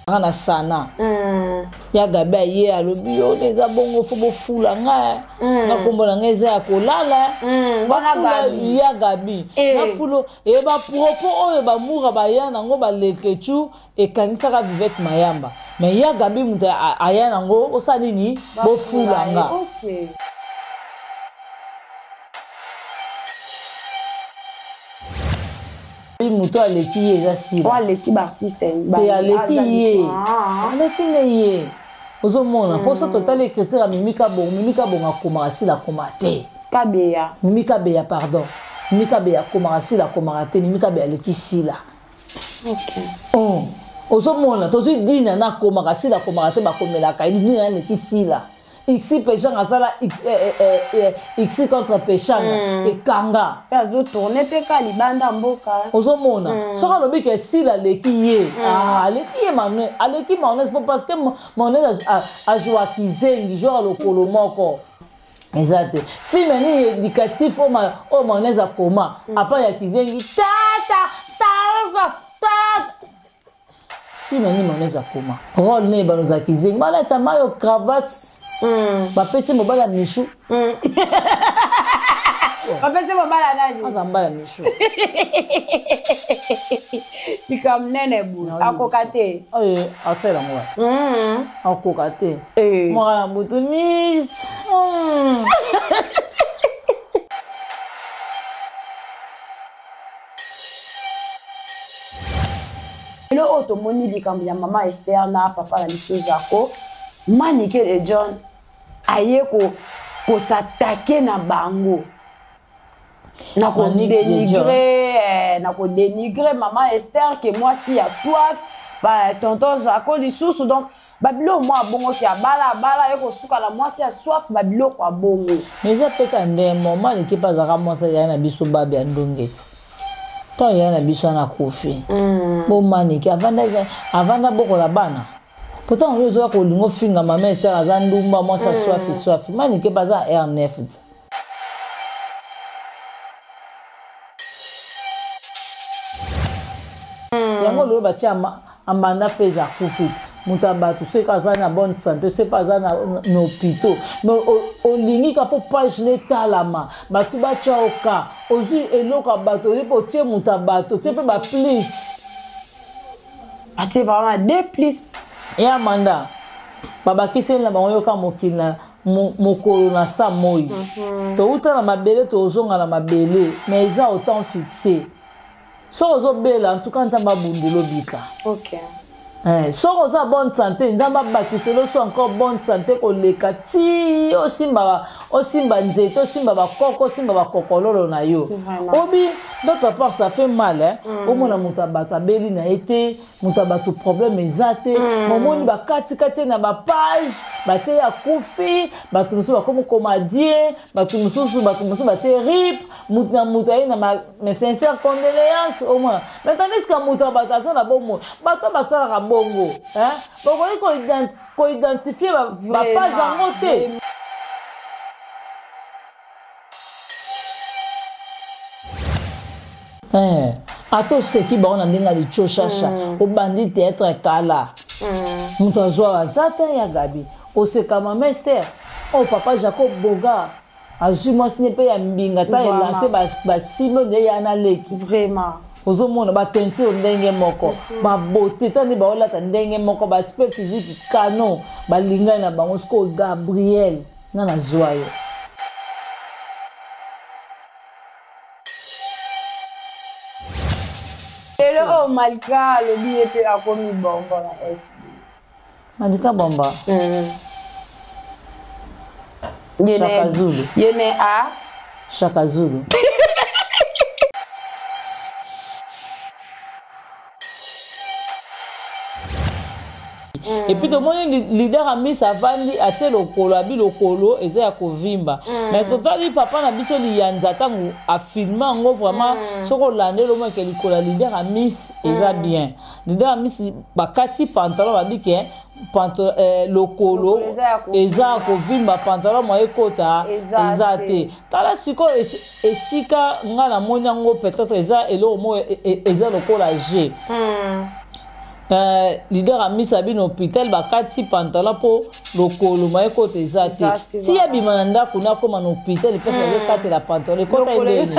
Na sana ya Gabi aye alobi yo eza bongo fo bofula nga nga nkombo na ngai eza ya kolala. Bafula ya Gabi na fulo e bapropos oyo bamura baya nango balekecu ekangisaka Vivette Mayamba, mais ya Gabi moto aya nango osala nini, bofula nga. Moto aleki ye eza Sila. Aleki baartiste. Te, aleki ye, aleki nde ye. Ozomona mposo totali écriture ya Mimi Kabongo. Mimi Kabongo akomaka, Sila akoma te. Kabeya. Mimi Kabeya, pardon, Mimi Kabeya akomaka, Sila akomaka te. Mimi Kabeya aleki Sila. Oh. Ozomona tozwi Dina na akomaka, Sila akomaka te, bakomelaka ye. Dina aleki Sila. Xi Peshanga asala Xi contre Peshanga, ekanga. Mpe azotourne mpe ka libanda mboka. Ozomona soki alobi ke Sila aleki ye, aleki ye, aleki mayonnaise po parce que mayonnaise azwaka kizengi joueur lokolo moko eza te. Film nini éducatif oyo mayonnaise akoma apa ya kizengi tata tata tata? Film nini mayonnaise akoma rôle ne ebana ozala kizengi, balata mayo cravate, bapesi mobali ya Michu. Bapesi mobali ya nani? Aza mobali ya Michu. Likambo nene boye, akoka te. Asala yango, akoka te. Mwana na butu miss. Lelo oyo tomoni likambo ya mama Ester na papa na biso Jaco, Manike de John aye kos'attaquer na bango na kodénigrer, na kodénigrer mama Ester ke mwasi ya soif, ba tonton Jaco lisusu. Donc babiloko mwa bongo ke abala abala ye kosuka na mwasi ya soif, babiloko ya bongo. Mais eza mpe ka nde moma leki mpe azalaka mwasi ayai na biso babe ya ndongeti ntango yaya na biso wana akufi. Bomaniki avanda bokola bana. Pourtant oyo ozoya kolinga ofinga mama Ester aza ndumba, mwasi aswafi swafi. Manike mpe aza r9 ti. Yango lelo batia Amanda Feza akufi ti. Moto ya bato soki aza na bonne santé, soki mpe aza na hôpitaux, mais olingi ka mpo page na etalama, bato batya oka ozwi eloko ya bato, oyebi mpe otie moto ya bato, otie mpe baplus. Atie vraiment deux plus. Ye Amanda babakiseli na bango. Yoka, mokili na mokolo na sa moi, touta na mabele, tozonga na mabele, mais eza au temps fixé. Soki ozobela, en tout cas Nzambe abundela obika. Soki oza bonne santé, Nzambe abakisela oso encore bonne santé koleka ti osimba, osimba nzete, osimba bakoko, osimba bakokololo na yo. Obi d'autre part, ça fait mal, hein? Omona moto ya bato abeli na ye te, moto ya bato problème eza te, momoni bakatikati ye na bapage, batie ye akufi, bato mosusu bakomi koma die, bato mosusu batie rip, moto na moto aye na mes sincères condoléances au moins. Mais tandis que moto ya bato aza na bomoi, bato basalaka bongo, bakoki koidentifier bapage yango te. Ata oseki bango na ndenge ya licoshasha, obandi théâtre kala, moto azwa aza te. Ya Gabi oseka mama Ester oyo, papa Jacob Bogar azwi mwasi ne mpe ya mbinga ta elance basimbi nde ya na leki. Vraiment. Ozomona bateinture ndenge moko, babote ta nde baolata ndenge moko, baaspect physique kano balingani na bango. Sikoyo Gabriel nga nazwa yo. Lelo oyo Malika alobi ye mpe akomi bombo na SB. Malika bomba. Shaka Zulu. Ye ne a Shaka Zulu. Et puis tomoni leader Amis avandi, atie lokolo, abi lokolo eza ya kovimba. Mais totali papa na biso Liyanza ntango afilme yango vraiment, soki olandeli omonake likolo ya leader Amis eza bien. Leader Amis bakati pantalon, babi ke lokolo eza ya kovimba, pantalon mwa ekota eza te. Tala sikoyo esika nga namoni yango, peut-être eza eloko moko eza lokola g. Leader Amisi abi na hôpital bakati pantalon mpo lokolo maye kota eza te. Ti abima na ndako nakoma na hôpital mpesi bazokatela pantalon ekota ndeni.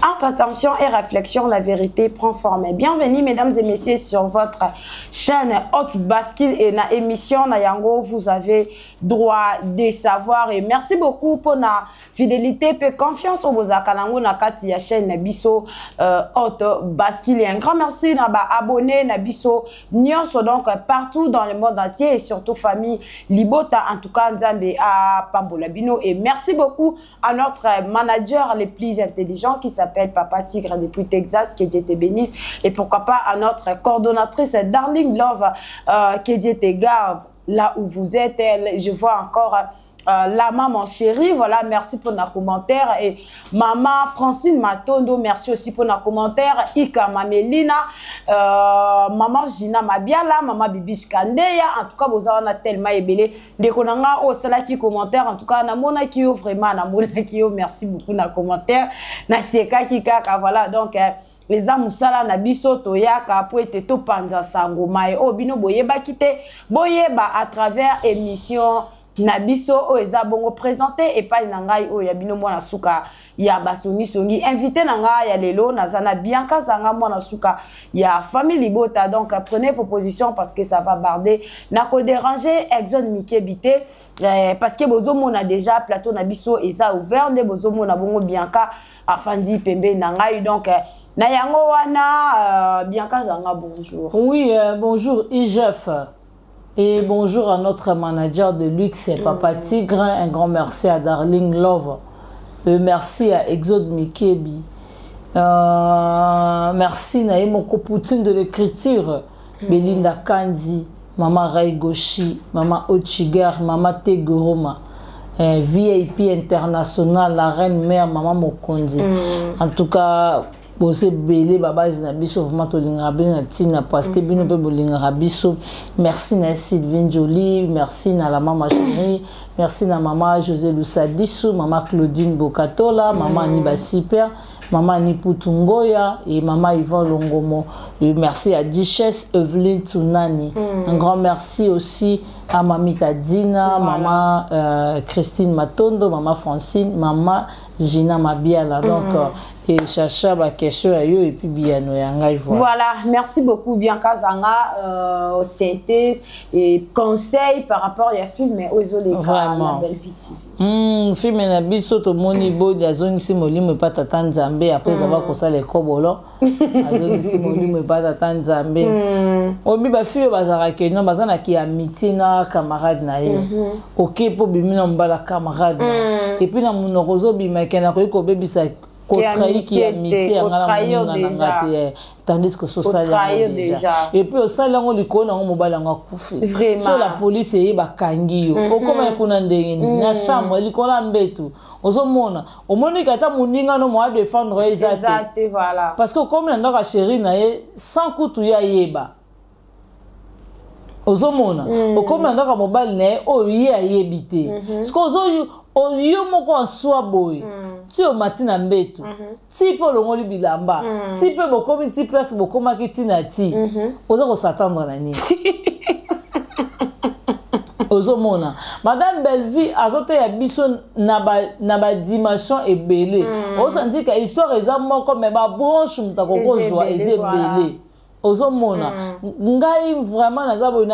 Entre attention et réflexion, la vérité prend forme. Bienvenue, mesdames et messieurs, sur votre chaîne Haute Bascule et na émission na yango, vous avez droit de savoir. Et merci beaucoup pour la fidélité et confiance au bozaka nango na kati ya chaîne na biso Haute Bascule. Et un grand merci na ba abonné na biso nyonso donc partout dans le monde entier et surtout famille Libota, en tout cas Nzambe a pambola bino. Et merci beaucoup à notre manager le plus intelligent qui s'appelle Papa Tigre depuis Texas, que Dieu te bénisse, et pourquoi pas à notre coordonnatrice Darling Love, que Dieu te garde là où vous êtes. Elle, je vois encore la maman chérie, voilà, merci pour nos commentaires. Et maman Francine Matondo, merci aussi pour nos commentaires. Ika Mamelina, maman Gina Mabiala, maman Bibiche Kandeya, en tout cas, vous avez tellement ébélé. Ndeko nanga o sala ki commentaire, en tout cas, na mona ki yo vraiment, na mona ki yo, merci beaucoup na commentaire. Na seka ki kaka, voilà, donc les amusala na biso toyaka po ete topanza sango mai o bino boyeba kite, boyeba à travers émission na biso oyo eza bongo présenté epai na ngai oyo ya bino mwana suka ya basongisongi. Invité na ngai ya lelo naza na Bianca Zanga mwana suka ya famille Libota. Donc prenez vos positions parce que ça va barder na ko déranger Exode Mikebi te, parce que bozomona déjà plateau na biso eza ouvert nde bozomona bongo Bianca afandi pembe na ngai. Donc na yango wana, Bianca Zanga, bonjour. Oui, bonjour IGF. Et bonjour à notre manager de luxe, Papa Tigre. Un grand merci à Darling Love. Merci à Exode Mikebi. Merci Naïmoko Poutine de l'écriture. Belinda Kanzi, Mama Ray Goshi, Mama Ochigar, Mama Tegoroma. VIP International, la reine mère, Mama Mokondi. En tout cas, bose belé babase na biso vraiment tolingaka bino na ntina parce que bino mpe bolingaka biso. Merci na Sylvine Jolie, merci na la mama chérie, merci na mama José Lusadisu, mama Claudine Bokatola, mama Aniba Super, mama Niputu Ngoya et mama Yvonne Longomo. Et merci à Duchesse Evelyne Tsunani. Un grand merci aussi à Mamita Dina, maman Christine Matondo, maman Francine, maman Gina Mabiala. Donc, et Chacha, bah, question à eux et puis Biano Yanga, voilà. Voilà, merci beaucoup Bianca Zanga, c'était et conseil par rapport à film Ozoleka, Vraiment. la Belle Vie TV. Film na biso to moni bodi azongisi molimo epa tata Nzambe après avoir kosala ekobolo azongisi molimo epa tata Nzambe. Obi ba fille bazalaka ke non, baza na ki amitié na camarade na ye. Ok, po bimi na mbala camarade na. Et puis na monoko ozobima ke nakoki kobebisa kotrahi ki amitié ya nga na Kotrahir moninga na nga déjà. te, tandis que sosali Kotrahir yango déjà. déjà. Et puis osali yango likolo nango mobali yango akufi. Vraiment. So la police eye bakangi yo. Okoma kuna ndenge nini? Na chambre likolo ya mbeto. Ozomona, omoni kata moninga no mo a défendre ye eza te. Eza te, voilà. Parce que okomi na ndako ya chérie na ye sans kutu ye ayeba. Ozomona, okomi na ndako ya mobali na ye oyo ye ayebi te. Parce que yo moko en soi boye. Ti omati na mbeto. Ti mpe olongoli bilamba. Ti mpe bokomi ti place bokomaki ti na ti. Oza kosatendre na nini? Ozomona Madame Bellevue azoteya biso na ba dimension ebele. Ozandika histoire eza moko mais ba branche moto akokozwa Eza eza ebele, voilà. ebele. Ozomona ngai vraiment naza boye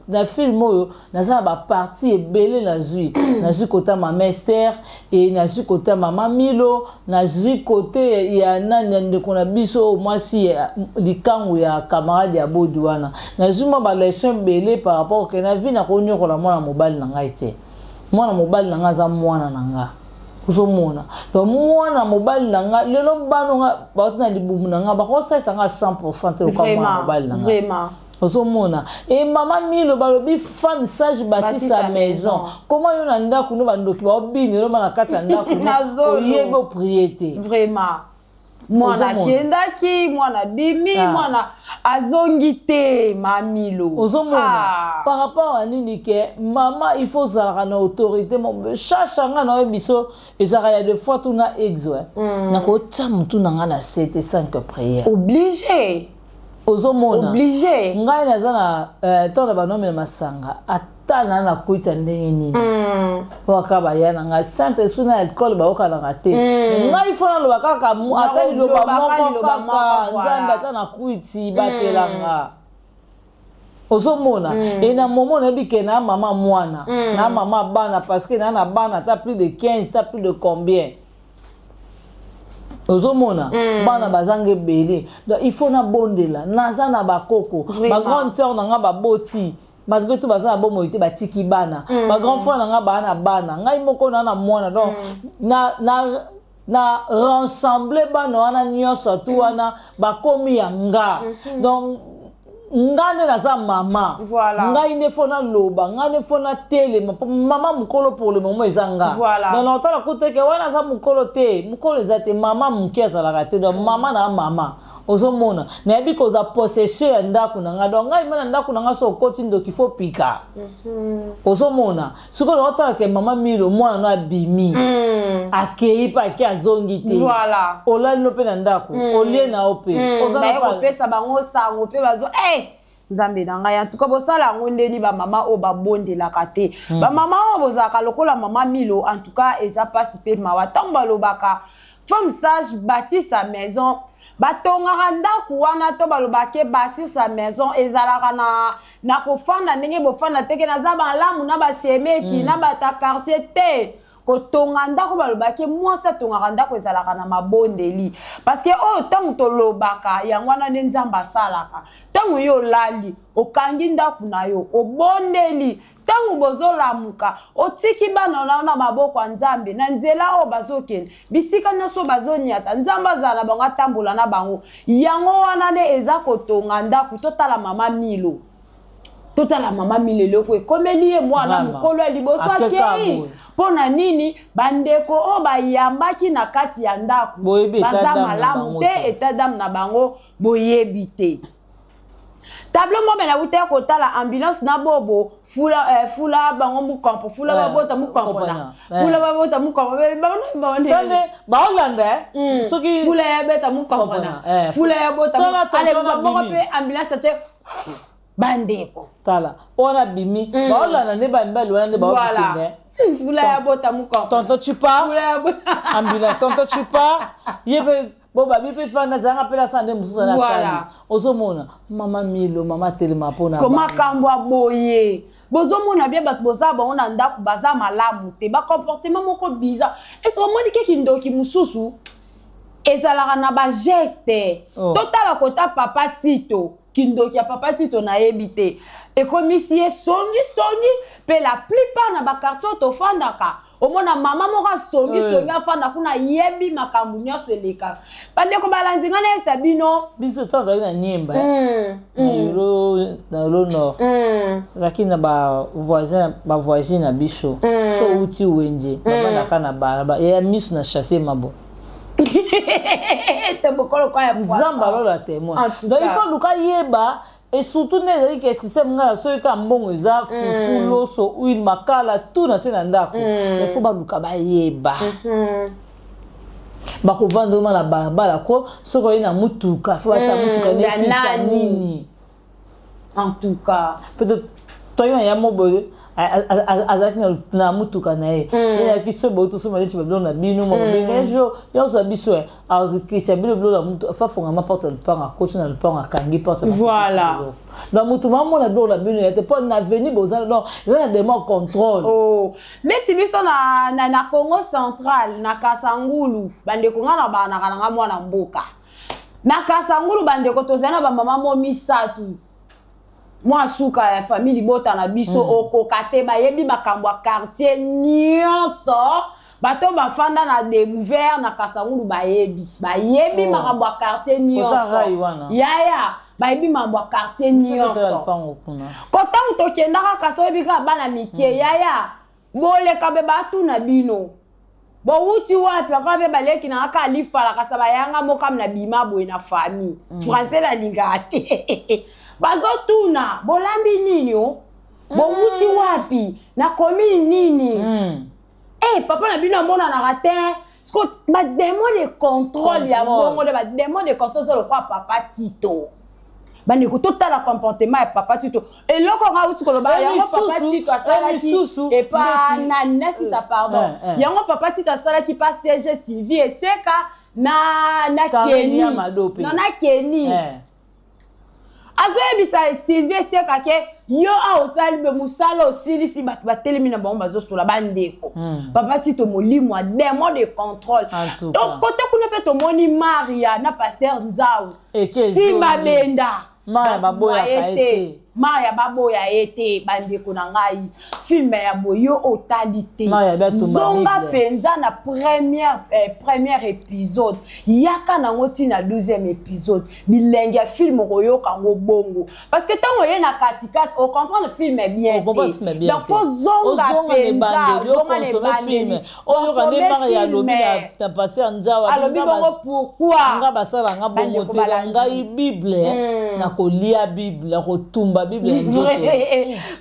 na film oyo naza na ba partie ebele nazwi. Nazwi kota mama Esther et nazwi kota mama Milo, nazwi kote ya nani ya ndeko na biso mwasi ya likangu ya camarade ya Bodi wana. Nazwi mwa ba leçon ebele par rapport ke na vie nakonyokola mwana mobali na ngai te. Mwana mobali na ngai aza mwana na nga. Ozomona. Donc mwana mobali na nga lelo bano nga bauti na libumu na nga bakosalisa nga 100% te lokola mwana Vraiment, mobali na nga. vraiment. Ozomona. Et mama Milo balobi femme sage bâtit Bâtit sa sa maison. maison. Comment yo na ndako no bandoki baobini no na kati ya ndako no, Na zolo. oyebi oprier te. Vraiment. Mwana akendaki, mwana abimi, mwana azongi te. Mamilo, ozomona par rapport à nini ke mama, il faut ozalaka na autorité. Chacha, nga na oyo biso ezalaka ya deux fois tuna exo, nakotia motu na nga na se te sans que prière. Obligé. Ozomona? Obligé. Ngai naza na ntango na banomela masanga, ata na nakwita ndenge nini, po kaka baya na ngai, Saint Esprit na alcool bayokanaka te. Ngai fo naloba kaka ata liloba moko kaka: Nzambe, ata nakwiti, batelanga. Ozomona? E na momo nayebi ke na mama mwana, na mama bana, parce que na bana ata plus de 15, ata plus de combien. Ozomona, bana bazanga ebele. Donc il faut nabondela. Naza na bakoko, bagrande sœur na nga baboti, malgré tout baza na bomoi te, batiki bana. Bagrand frère na nga baa na bana, ngai moko na mwana. Donc na rassemble bana wana nyonso tu wana bakomi ya nga. Donc nga nde naza mama. Ngai nde fo naloba, ngai nde fo natelema, mpo mama mokolo pour le moment eza nga. Donc naotala kuta ke wana aza mokolo te, mokolo eza te, mama moke azalaka te. Donc mama na mama, ozomona, nayebi kozwa possession ya ndako na ngai. Donc ngai ma na ndako na ngai, so okoti ndoki, fo pika. Ozomona sikoyo, naotala ke mama Milo, mwana no abimi, akei mpe ake, azongi te. Olali no mpe na ndako, olie na yo mpe. Baye kopesa bango sango mpe bazo Nzambe na ngai, antuka bosala yango ndeni. Bamama oyo babondelaka te, bamama oyo bozalaka lokola mama Milo, antuka eza mpasi mpe mawa. Ntango balobaka femme sage bâtit sa maison, batongaka ndako wana to balobaka bâtir sa maison ezalaka na kofanda ndenge bofanda teke naza malamu na basemeki na bata quartier te. Kotonga ndako, balobaki mwasi atongaka ndako ezalaka na mabondeli, parce que oyo ntango tolobaka yango wana nde Nzambe asalaka. Ntango yo olali, okangi ndako na yo, obondeli, ntango bozolamuka, otiki bana na yo na maboko ya Nzambe, na nzela oyo bazokende, bisika nyonso bazoniata, Nzambe azala na bango, atambola na bango. Yango wana nde eza kotonga ndako. Totala mama Milo, totala mama Milo, eloko ekomeli ye, mwana mokolo ya liboso akei mpo na nini? Bandeko oyo bayambaki na kati ya ndako baza malamu te, état d'âme na bango boyebi te. Tableau moko nauta ya kotala ambulance na bobo fula, fula bango mukompo fula, babota mukompo na fula, babota mukompo. Baolanda. Soki fula ya beta mukompo na fula ya bota moko mpe ambulance te, bandeko. Tala wana bimi, baolanda nde bamibali wana nde baokende. Fula ya bota mukompo. Tonton, tu pars, ambulance, tonton, tu pars. Ye mpe bo babi mpe fanda, azalanga mpe nasala nde mosusu nasali. Ozomona mama Milo, mama telema mpona Makambo ya boye bozomona bien, bato boza bango na ndako baza malamu te, bacomportement moko bizarre. Est-ce omoni ke kindoki mosusu ezalaka na bageste? Totala kota papa Tito, kindoki ya papa Tito nayebi te ekomisi ye songisongi mpe. La plupart na baquartier oyo tofandaka, omona mama moko asongisongi, afanda kuna, ayebi makambo nyonso elekaka. Bandeko balandi, ngai nayebisa bino. Biso tozali na Niemba, na Yolo Nord, ezalaki na bavoisin, bavoisine na biso. So outi wenze, babandaka na balaba ya miso na chasse mabo. Nzambe alola témoin. Donc il faut luka yeba, et surtout nde ezali ke système ngai na soki kaka mbongo eza, fufu, loso, huile, makala, tout na tie na ndako. Mais faut baluka bayeba, bakovanda oma na balabala ko soki oye na mutuka, fo bata mutuka ya nini. En tout cas. Peut-être toyeba ya mo boye azalaki na mutuka na ye, ezalaki so boye, tosomba neti babiloko na bino makobenga jour nyonso biso akitisa bino biloko na mutu, afafongama porte ya lupango, akoti na lupango, akangi porte. Donc mutu mamona biloko na bino ya te, mpo na avenue boza, donc eza na demo contrôle. Oh. Neti biso na Congo Central, na Kasangulu, bandeko, nga na banaka na nga mwana mboka na Kasangulu. Bandeko, tozali na bamama mo misato, mwa suka ya famille libota na biso. Okoka te, bayebi makambo ya quartier nyonso. Bato bafanda na Débouvert na Kasangulu bayebi makambo ya quartier nyonso. Yaya, bayebi makambo ya quartier nyonso. Kotango tokendaka kasi, oyebi kaka bana mike. Yaya, boleka be batuna bino. Bowuti wapi? Aka mpe baleki na nga kaka lifala kasa bayanga mokam na bima boye na famille. Français nalingaka te. Bazotuna bolambi nini o? Bowuti wapi? Na commune nini? Eh, papa na bino amonanaka te. Siko badémon de contrôle ya bongo nde badémon de contrôle eza lokola papa Tito. Bandeko, totala comportement ya papa Tito. Eloko nga auti koloba yango, papa Tito asalaki epa nani? Nasisa, pardon. Yango papa Tito asalaki pa CG Sylvie Eseka na Keni, non, na Keni. Azoyebisa Sylvie Eseka ke yo a osali be mosala, osilisi bato batelemi na bango, bazosola bandeko. Papa Tito, molimo ya démon de contrôle. Kote kuna mpe tomoni Maria na pasteur Nzau Simba Benda. Maria baboyaka ye te. Maria baboya ye te. Bandeko na ngai, film ya boye yo otali te, zonga mpenza na première épisode, yaka nango ntina 12e épisode. Bilenge ya film okoyoka yango bongo, parce que ntango oye na katikati, ocomprendre film bien te. Donc faut zonga mpenza, zonga na ebandeli. Oyoka nde Maria alobi na pasteur Nzawa. Alobi bongo pourquoi? Nga basalanga bongo te. Ngai Bible, nakolia Bible, nakotumba Bible ya nzoto.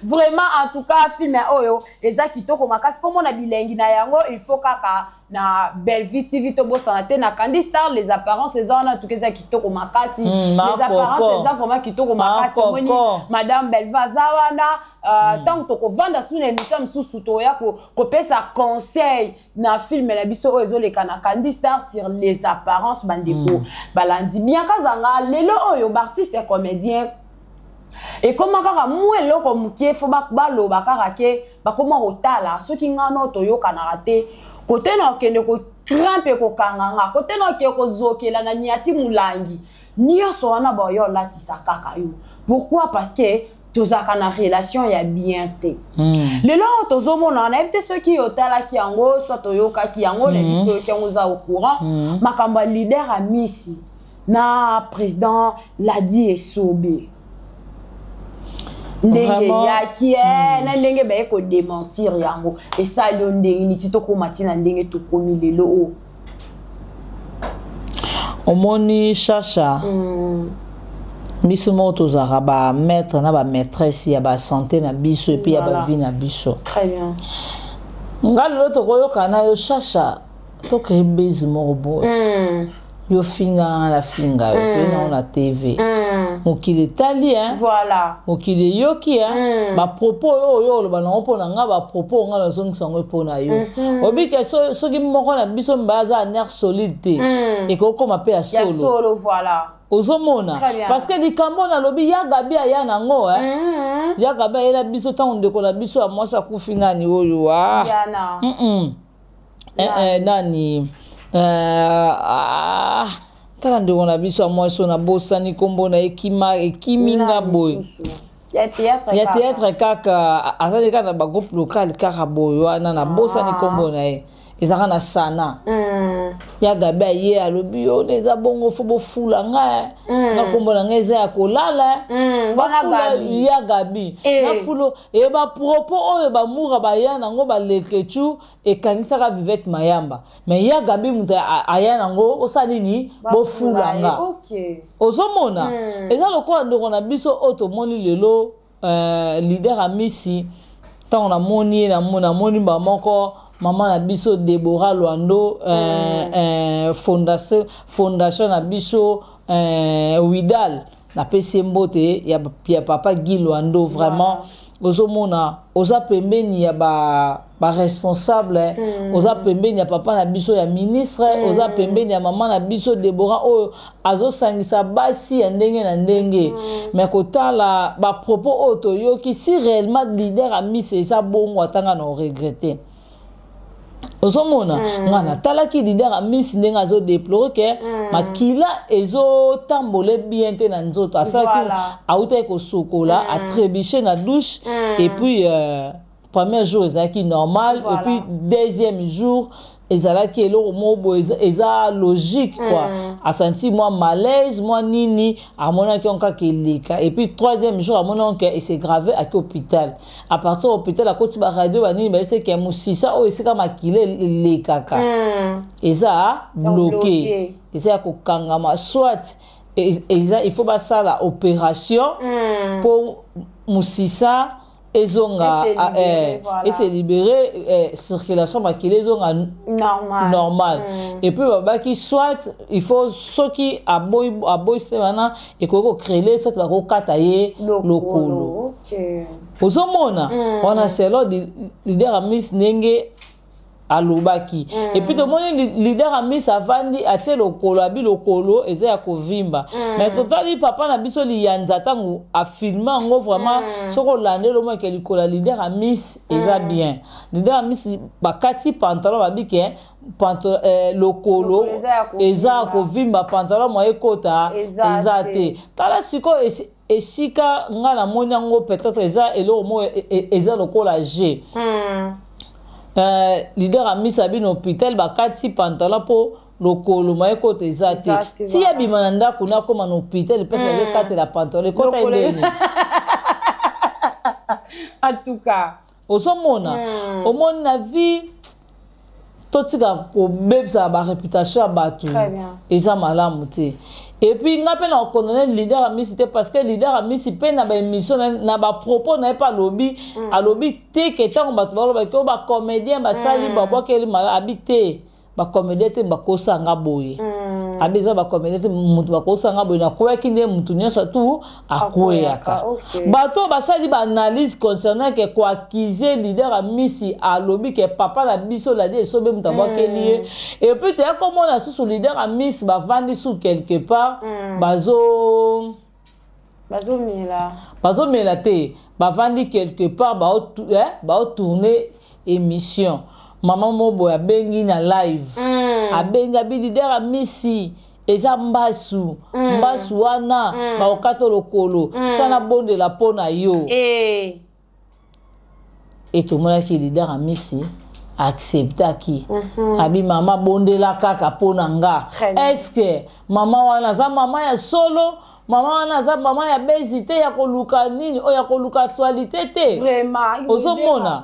Vraiment, en tout cas, film oyo eza kitoko makasi. Mpo mona bilengi na yango, il faut kaka na Bellevue TV. Tobosana te na Candy Star, Les Apparences eza wana. Tuka eza kitoko makasi. Les Apparences eza vraiment kitoko makasi. Omoni madame Bellevue aza wana. Ntango tokovanda su na émission mosusu, toya kopesa conseil na film na biso oyo ezoleka na Candy Star sur Les Apparences. Bandeko balandi, Bianca Zanga, lelo oyo baartiste ya comédien ekóma kaka mwa eloko moke, fo baloba kaka ke bakóma kotala soki ngano toyokanaka te. Kote na okende kocrampe, kokanga nga, kote na okende kozokela na niati molangi nyonso wana, baoyo olatisa kaka yo. Pourquoi? Parce que tozalaka na relation ya bien te. Lelo oyo tozomona, nayebi te soki otalaki yango, soit toyokaki yango, nayebi toyoki yango, oza au courant, makambo ya leader Amisi na président Ladi Esobe, ndenge eyaki na ndenge baye kodémentir yango, esali yo ndenge niti tokóma ntina ndenge tokomi lelo oyo? Omoni, Chacha, biso moko tozalaka bamaître na bamaîtresse ya basanté na biso et puis ya bavie na biso. Très bien. Nga lelo tokoyoka na yo, Chacha, tokei base moko boye. Yo finga nga, na finga yo, toye nango na TV, mokili etali. Voilà. Mokili eyoki bapropos oyo oyo oloba nango mpo na nga, bapropos oyo nga nazongisa yango mpo na yo. Oyebi ke soki moko na biso mibale aza nerf solide te, ekokoma mpe ya solo. Solo, voilà. Ozomona, parce que likambo nalobi, ya Gabi aya nango, ya Gabi ayela biso ntango ndeko na biso ya mwasi akufi, nani oyo? Ah. Nani? Ah, tala ndeko na biso ya mwasi oyo, nabosani nkombo na ekima, ekimi nga boye. Ya théâtre kaka, azali kaka na bagroupe local kaka boye wana, nabosani nkombo na ye, ezalaka na sana. Ya Gabi aye, alobi yo na eza bongo, fo bofula ngai, nga nkombo na ngai eza ya kolala. Bafula ya Gabi na fulo e bapropos oyo bamura baya nango, balekecu ekangisaka Vivete Mayamba. Mais ya Gabi moto aya nango, osala nini? Bofula nga. Ozomona, eza lokola ndeko na biso oyo tomoni lelo, leader Amisi. Ntango namoni ye, namoni bamoko mama na biso Debora Lwando, fondation na biso, Widal, napesi ye mbote ya papa Guy Lwando. Vraiment, ozomona oza pembeni ya baresponsable, oza pembeni ya papa na biso ya ministre, oza pembeni ya mama na biso Debora oyo azosangisa basi ya ndenge na ndenge. Mais kotala bapropos oyo toyoki, si réellement leader Amisi eza bongo, atanga na oregretter. Ozomona, nga natalaki leader Amisi ndenge azodéplorer ke makila ezotambola bien te na nzoto. Asalaki, autaki kosokola, atrébuché na douche, et puis Premier jour ezalaki normal. Voilà. Et puis deuxième jour ezalaki eloko moko boye, eza logique quoi. Asanti mwa malaise, mwa nini, amonaki yango kaka eleka. Et puis troisième jour amoni yango ke ese grave, aki hôpital. À partir ya hôpital akoti baradio, banini, bayebisi ke mosisa oyo esika makila elekaka eza Donc, bloqué. Bloqué. Eza ya kokangama, soit eza il faut basala opération mpo mosisa ezonga. Ese ah, libéré, voilà. Ese libéré, circulation makila ezonga normal. Normal. Et puis babaki soit il faut, soki aboyi, aboyi se wana, ekoki kocréer, soit bakokata ye lokolo. Ozomona wana selon leader Amis ndenge alobaki. Et puis tomoni leader Amis avandi, atie lokolo, abi lokolo eza ya kovimba. Mais totali papa na biso Liyanza, ntango afilme yango vraiment, soki olandeli, omonake likolo ya leader Amis eza bien. Leader Amis bakati pantalon, babi ke lokolo Lokolo eza ya kovimba. Eza ya kovimba, pantalon mwa ekota Eza eza te. te. Tala sikoyo esika nga namoni yango, peut-être eza eloko moko eza lokola g. Leader Amisi abi na hôpital bakati pantalon mpo lokolo ma ekota eza te. Eza te, Ti voilà. abima na ndako, nakóma na hôpital, mpesi bazokatela pantalon ekota Lokolo- endeni. En tout cas. Ozomona, omoni na vie, totika kobebisa baréputation ya bato. Très bien. Eza malamu te. Et puis nga mpe na kokondamner leader Amisi te, parce que leader Amisi mpe na baémission, na bapropos na ye mpe alobi, alobi te ke ntango bato balobaki oyo bacomédien basali, babwakeli mala, abi te bacomédien te bakosanga boye. Abi eza bacomédien te moto bakosanga boye, nakweyaki nde motu nyonso tu akweyaka. Akweyaka, ok. Bato basali baanalyse concernant ke koaccuser leader Amisi, alobi ke papa na biso Ladi Esobe moto abwakeli ye. Et puis toya komona susu leader Amisi bavandi su quelque part, bazo Bazomela. Bazomela te, bavandi quelque part, baotourne émission. Mama moko boye abengi na live, abengi, abi leader Amisi eza mbasu, mbasu wana bakokata lokolo, tia na bondela mpo na yo. E tomonaki leader Amisi acceptaki, abi mama bondela kaka mpo na nga. Très bien. Est-ce mama wana aza mama ya solo? Mama wana aza mama ya bezi te, ya koluka nini oyo, ya koluka actualité te. Vraiment. Ozomona?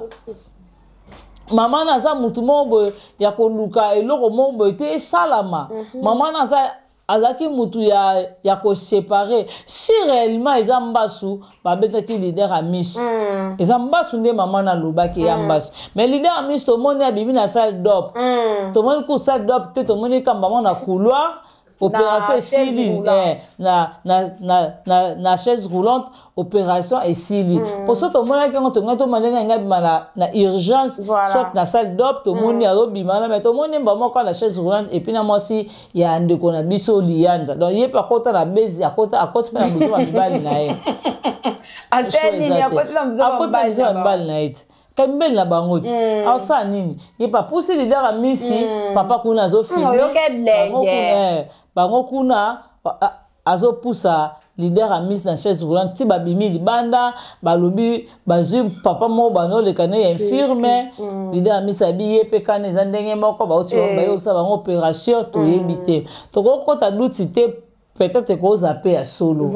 Mama na aza mutu moko boye ya koluka eloko moko boye te esalama. Mama na aza, azalaki mutu ya koséparer. Si réellement eza mbasu babetaki leader Amis, eza mbasu nde mama na alobaki ya mbasu. Mais leader Amis tomoni abimi na salle d'op, tomoni ku salle d'op te, tomoni kamba moko na couloir, opération Na chaise esili. Roulante. Na chaise roulante, opération esili. Po so tomonaki yango, tongai tomona ndenge alingi abima na urgence, soit na salle d'op, tomoni azobima na, mais tomoni mba moko na chaise roulante et puis na mwasi ya ndeko na biso Liyanza. Donc ye mpe akota na bezi, akota, akoti mpe na bozoma mibali na ye. Ate nini, akoti na mzoba akota mobali biso na ya mibali na ye te, ka mibali na bango te, aosala nini? Ye mpe apusi leader Amisi, papa kuna azofilme. Oyoka eblenge. Bango kuna azopusa leader Amis na chaise roulante ti babimi libanda, balobi bazwi papa moko banoleka ne ya infirme. Leader Amis abi ye mpe kana eza ndenge moko bauti baye kosala bango opération, toyebi te, tokokota duti te, peut-être ekozala mpe ya solo.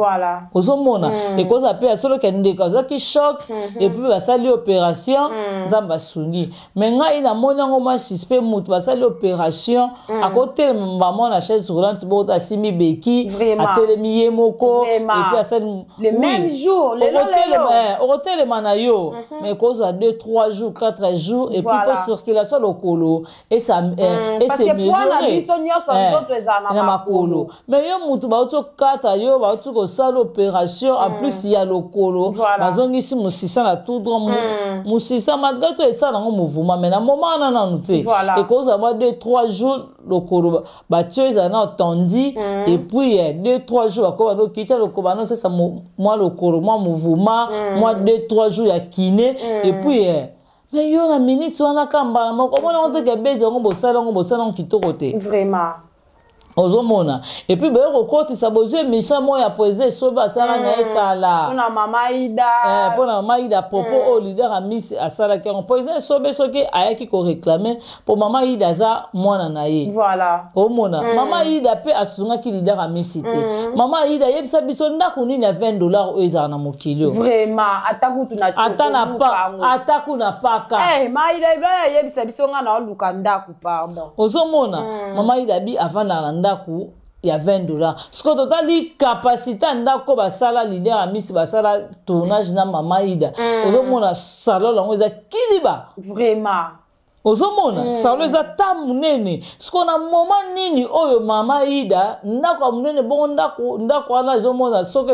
Ozomona, ekozala mpe ya solo ke ndeko azwaki choc et puis basali opération, Nzambe asungi. Mais ngai namoni yango mwa suspect. Mutu basali opération, akotelema mama na chaise roulante boko, asimbi beki, atelemi ye moko et puis asali. Le même jour, lelo lelo. Okotelema na yo, mais kozwa 2, 3 jours, 4 jours et puis po circulation lokolo Parce que poids na biso nyonso, nzoto ezala na makolo. Mais yo mutu bauti kokata yo, bauti kosala opération, en plus ya lokolo, bazongisi mosisa na tout droit. Mosisa malgré tout esala yango mouvement, mais na moment wana nanu te. Ekozala mwa 2, 3 jours, lokolo batie ezala na otendi, et puis 2, 3 jours bakoba nokitia lokolo, banosesa mwa lokolo, mwa mouvement, mwa 2, 3 jours ya kiné. Et puis mais yo na minute wana ka mbala moko, omona yango te ke bezi yango bosala yango, bosala yango kitoko te. Vraiment. Ozomona, et puis boye kokotisa, bozwi émission moko ya président Esobe asalaka na ye kala. Mpona Mama Ida. Mpona Mama Ida, propos oyo leader Amisi asalaki yango. Président Esobe soki ayaki koréclamer mpo Mama Ida aza mwana na ye. Omona, Mama Ida mpe asungaki leader Amisi te. Mama Ida, ayebisa biso ndako nini ya 20 $ oyo ezala na mokili oyo? Vraiment, ata kutu na Ata na pa, ata kuna paka. Eh, Mama Ida ayebisa biso, nga na oluka ndako, pardon. Ozomona, Mama Ida bi avandaka na ndako ya 20 $. Sikoyo totali capacité ya ndako basala leader ya misi, basala tournage na Mama Ida. Ozomona salon yango eza kiliba. Ozomona, salon eza ta monene. Sikoyo na moma nini oyo Mama Ida ndako ya monene bongo? Ndako wana ezomona soki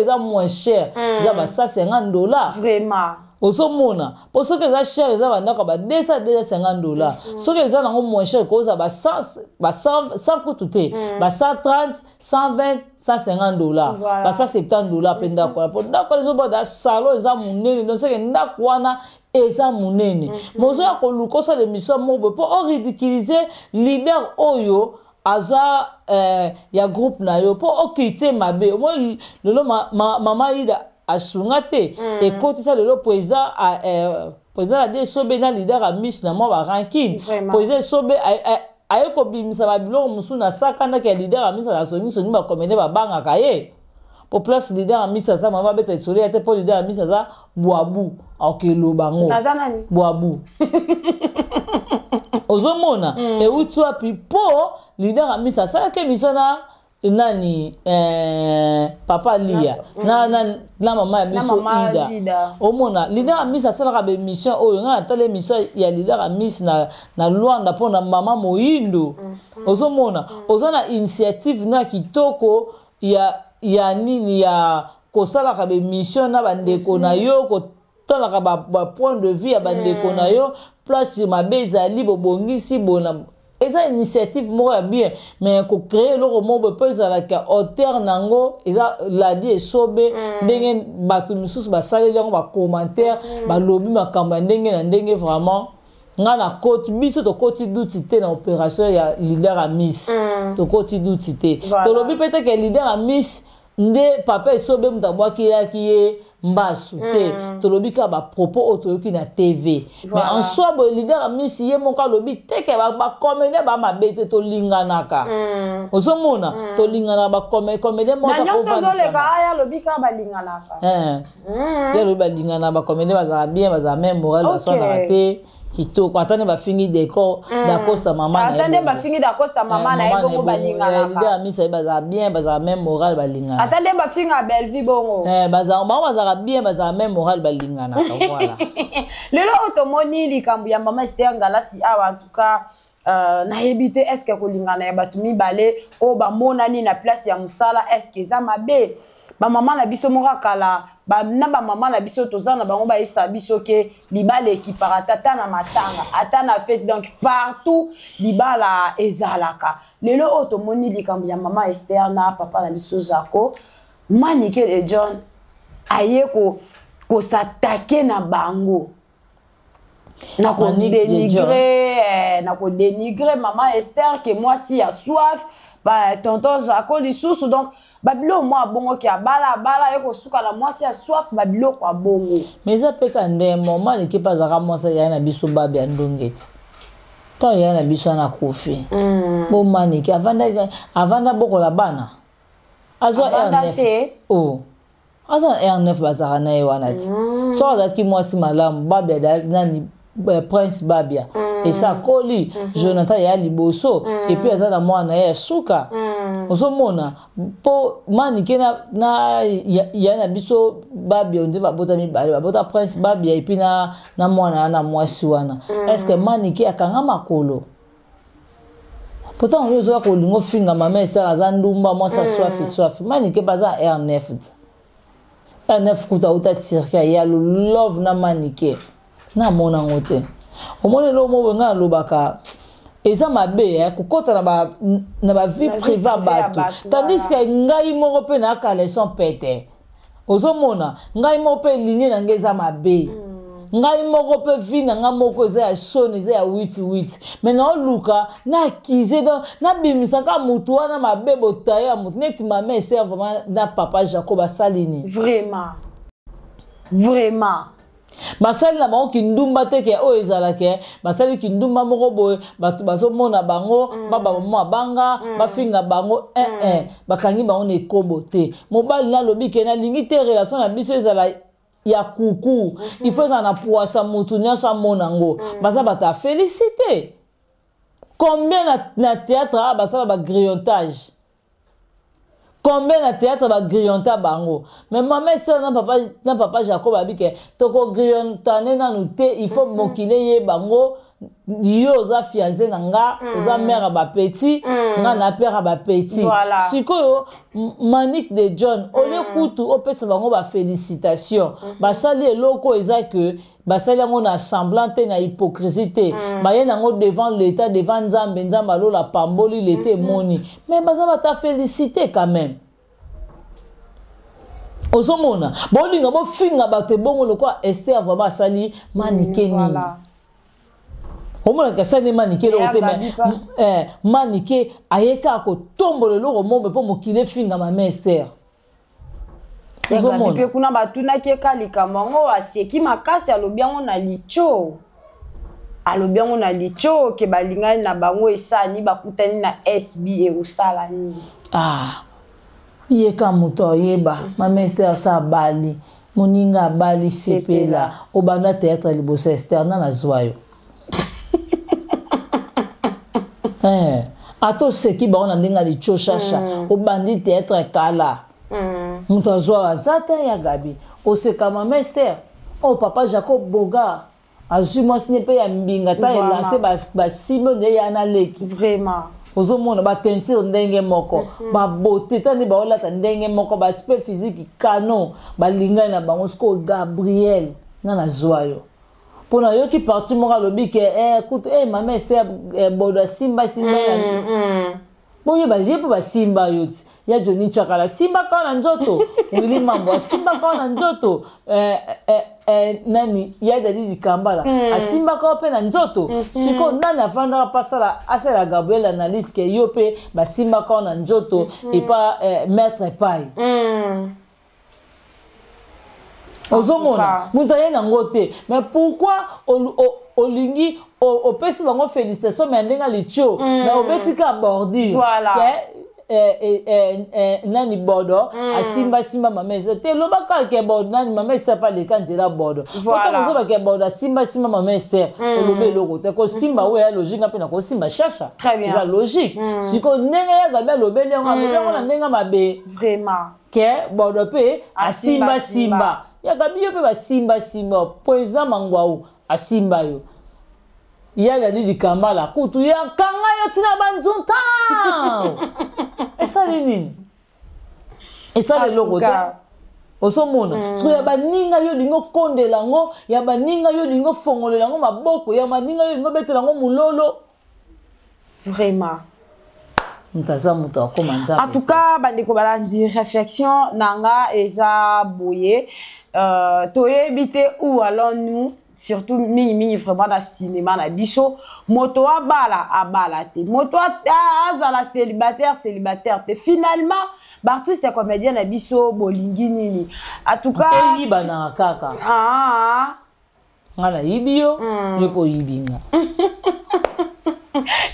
eza moins cher, eza ba 150 $. Ozomona, mpo soki eza cher, eza bandako ya ba 200, 250 $. Soki eza nango moins cher, ekozala ba 100 kutu te, ba 130, 120, 150 $, ba 170 $. Mpe ndako wana, mpo ndako wana ezobada salon eza monene, donc seke ndako wana eza monene. Mais ozoya koluka osala émission moko boye mpo oridiculiser leader oyo aza ya groupe na yo, mpo ocritiquer mabe. Omoni lelo Mama Ida asunga te. Ekotisa lelo président Ladi Esobe na leader Amisi na mwa barancune. Président Esobe aye kobimisa babiloko mosusu na saka ndaki ya leader Amisi aza songisongi, bacomédien babangaka ye po place leader Amisi aza, mama babeta lisolo ya te, mpo leader Amisi aza bwabu, akokeloba ngo. Aza nani? Bwabu. Ozomona, euti wapi? Mpo leader Amisi asalaki émission na nani, papa Lia na mama ya biso Ida, Ida. Omona, leader Amisi asalaka baémission oyo. Ngai natala émission ya leader Amisi na Lwanda mpo na mama Moyindo. Ozomona, oza na initiative na kitoko ya nini, ya kosalaka baémission na bandeko na yo, kotalaka bapoint de vue ya bandeko na yo, place mabe ezali, bobongisi bona. Eza initiative moko ya bien, mais kocréer eloko moko boye mpo ezalaka auteur nango eza Ladi Esobe. Ndenge bato misusu basaleli yango bacommentaire, balobi makambo ya ndenge na ndenge. Vraiment, nga na koti, biso tokoti duti te na opération ya leader ya miss. Tokoti duti te. Tolobi mpe te ke leader ya miss nde papa Esobe moto abwakelaki ye mbasu te. Tolobi kaka bapropos oyo toyoki na TV. Mais en soi boye, leader ya misi ye moko alobi te ke bacomédien bamabe te, tolinganaka. Ozomona, tolinganaka, bacomédien moko. Na nyonso ezoleka aya, alobi kaka balinganaka. Ye alobi balinganaka, bacomédien bazalaka bien, bazala même moral, baswanaka te, kitoko. Ata nde bafingi décor Dacosta, mama na ye. Ata nde bafingi Dacosta, mama na ye, bongo balinganaka. Leader ya misa ye bazala bien, bazala même moral, balinganaka. Ata nde bafinga Bellevie bongo. Bango bazalaka bien, bazala même moral, balinganaka, voilà. Lelo oyo tomoni likambo ya mama Ester Ngalasi awa, en tout cas nayebi te, est ce que kolingana ya bato mibale oyo bamonani na place ya mosala, est ce que eza mabe? Bamama na biso moko akala ba, na bamama na biso toza na bango, bayebisa biso ke libala ekipaka tata na matanga, ata na fesi, donc partout libala ezalaka. Lelo oyo tomoni likambo ya mama Ester na papa na biso Jaco, Manike de John aye kos'attaquer na bango na kodénigrer na kodénigrer mama Ester ke mwasi ya soif, ba tonton Jaco lisusu. Donc babiloko mwa abongo ke abala abala ye kosuka na mwasi ya soif, babiloko abongo. Mais eza mpe ka nde moma leki mpe azalaka mwasi yaya na biso babe ya ndonge ti ntango yaya na biso wana akufi. Bomaniki avanda bokola bana, azwa R9 oh, aza na R9, bazalaka na ye wana ti. Soki azalaki mwasi malamu, Babia nani, Prince Babia esa akoli. Jonathan ya liboso, et puis aza na mwana na ye ya suka. Ozomona, mpo Manike na ya na biso Babia nde babota mibale, babota Prince Babia et puis na mwana na mwasi wana. Est ce que Manike akanga makolo? Pourtant oyo ozoya kolinga ofinga mama Esara aza ndumba, mwasi aswafi swafi. Manike mpe aza R9 ti R9 kuta auta Turquie ya love na Manike, namona yango te. Omoni eloko moko boye, ngai nalobaka eza mabe kokɔta na bavie privée ya bato, tandis ke ngai moko mpe nayaka leçon pete. Ozomona, ngai moko mpe ligne na ngai eza mabe. Ngai moko mpe vie na ngai moko eza ya soni, eza ya witi witi, mais naoluka na akize, donc nabimisa kaka motu wana mabe botaye ya motu neti mama Ester vraiment na papa Jacob asali nini? Vraiment, vraiment. Basali na bango kindumba te, ke oyo ezalaka basali kindumba moko boye, bato bazomona bango, baba mama banga, bafinga bango bakangi bango na ekobo te. Mobali nalobi ke nalingi te relation na biso ezala ya kuku, il faut ezala na poisa, motu nyonso amona yango. Baza bato ya félicité. Combien na théâtre awa basala bagrillontage? Combien na théâtre bagrillonta bango? Mais mama Esala na papa Jacob abi ke tokogrillonta nanu te, il faut mokili eyeba yango. Yo oza fiancé na nga, oza mère ya bapetits, nga na père ya bapetits. Sikoyo Manique de John, olie kutu opesa bango bafélicitation, basali eloko eza ke basali yango na semblant te, na hypocrisie te, baye nango devant l'état, devant Nzambe. Nzambe alola pamboli leta emoni, mais baza bata félicité quand même. Ozomona bolinga bofinga bato ebongo lokola Ester vraiment asali Manike nini? Omonaka asali Manike eloko te, mais Manike aye kaka kotombola eloko mombe mpo mokili efinga mama Ester. Mpe kuna batunaki eka likambo yango, aseki makasi, alobi yango na litio, alobi yango na litio ke balingani na bango esani bakutani na SB ekosala nini? Ah, ye ka moto ayeba. Mama Ester asa abali, moninga abali, sepela. Obanda théâtre liboso Ester na nazwa yo. Ata oseki bango na ndenge ya litio shasha, obandi théâtre kala, moto azwa aza te. Ya Gabi, oseka mama Ester oyo, papa Jacob Bogar azwi mwasi ne mpe ya mbinga ta elance basimbi oyo nde ya na leki. Vraiment. Ozomona bateinture ndenge moko, babote ta nde baolata ndenge moko, baaspect physique kano balingani na bango. Sikoyo Gabriel nga nazwa yo mpo nayoki parti moko alobi ke kutu mama ese bodo asimba simba. Boyeba ye mpo basimba yo ti ya Joni Chakala asimbaka na nzoto, Wili Mambo asimbaka na nzoto, nani ya Dadi Likambala asimbaka mpe na nzoto. Sikoyo nani avandaka mpe asala asala Gabriel analyse ke yo mpe basimbaka na nzoto epa maître Pai? Ozomona moto aye nango te, mais pourquoi olingi opesi bango félicitation mais ya ndenge litio, mais obeti ka bordure ke nani bodo asimbasimba mama Eza te? Eloba kaka ke bodo nani mama Ester mpe aleka nzela bodo. Ozoba ke bodo asimbasimba mama Ester, oloba eloko te. Kosimba oyo ya logique, mpe na kosimba shasha eza logique. Sikoyo ndenge ya Gabi alobeli yango, alobi yango na ndenge mabe. Vraiment. Ke bodo mpe asimbasimba ya Gabi, yo mpe basimbasimba. Président Mangwau asimba yo, ya Dadi Likambala kutu yakanga yo ntina banzunta. Esali nini? Esali eloko te. Ozomona soki ya baninga yo olingi okondela yango, ya baninga yo olingi ofongolela yango maboko, ya baninga yo olingi obetela yango mololo. Vraiment. Moto aza moto akóma Nzambe. En tout cas, bandeko balandi, réflexion na nga eza boye: toyebi te où allons-nous, surtout mingimingi vraiment na cinéma na biso. Moto abala abala te, moto azala célibataire célibataire te. Finalement baartiste ya comédien na biso bolingi nini en tout cas? Toyibanaka kaka. Ah. Nga nayibi yo, yo mpe oyibi nga.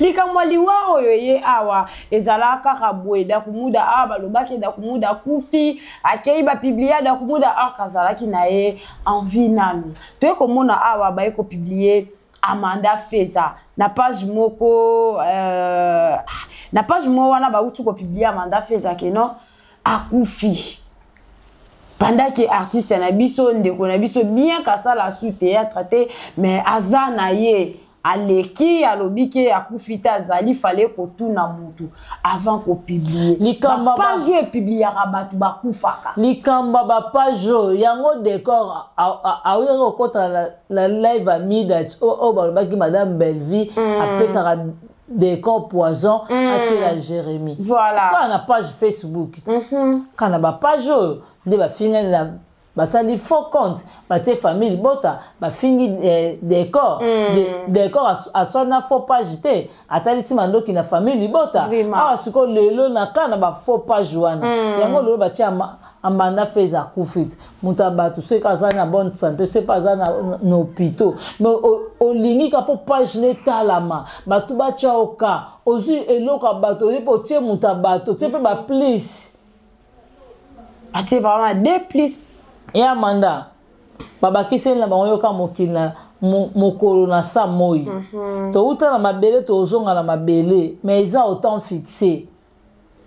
Likambo ya liwa oyo ye awa ezala kaka boye. Dakumuda awa balobaki Dakumuda akufi, akei, bapublier Dakumuda or azalaki na ye en vie nanu. Toye komona awa baye kopublier Amanda Feza na page moko, na page moko wana bauti kopublier Amanda Feza ke non, akufi, pendant ke artiste na biso, ndeko na biso, bien kasala su théâtre te, mais aza na ye aleki, alobi ke akufi te, azali. Fale kotuna mutu avant kopublier. Likambo page oyo epubliaka bato bakufaka. Likambo bapage oyo yango, décor aoyaki kokɔta na live ya Midat oyo balobaki madame Bellevie apesaka décor poison, atiela Jérémie. Voilà. Kaka na page Facebook, kaka na bapage oyo nde bafingani na. Basali faux compte, batie famille libota, bafingi décor. Décor aswani na faux page te, atalisi mandoki na famille libota. Awa sikoyo lelo na ka na bafaux page wana, yango lelo batie Amanda Fez akufi te. Moto ya bato, soki aza na bonne santé, soki mpe aza na hôpitaux, mais olingi ka mpo page na etalama, bato batya oka ozwi eloko ya bato, oyi mpe otie moto ya bato, otie mpe baplus. Atie vraiment deux plus. Ye Amanda, babakiseli na bango yoka mokili na mokolo na sa moi. Touta na mabele, tozonga na mabele, mais eza au temps fixé.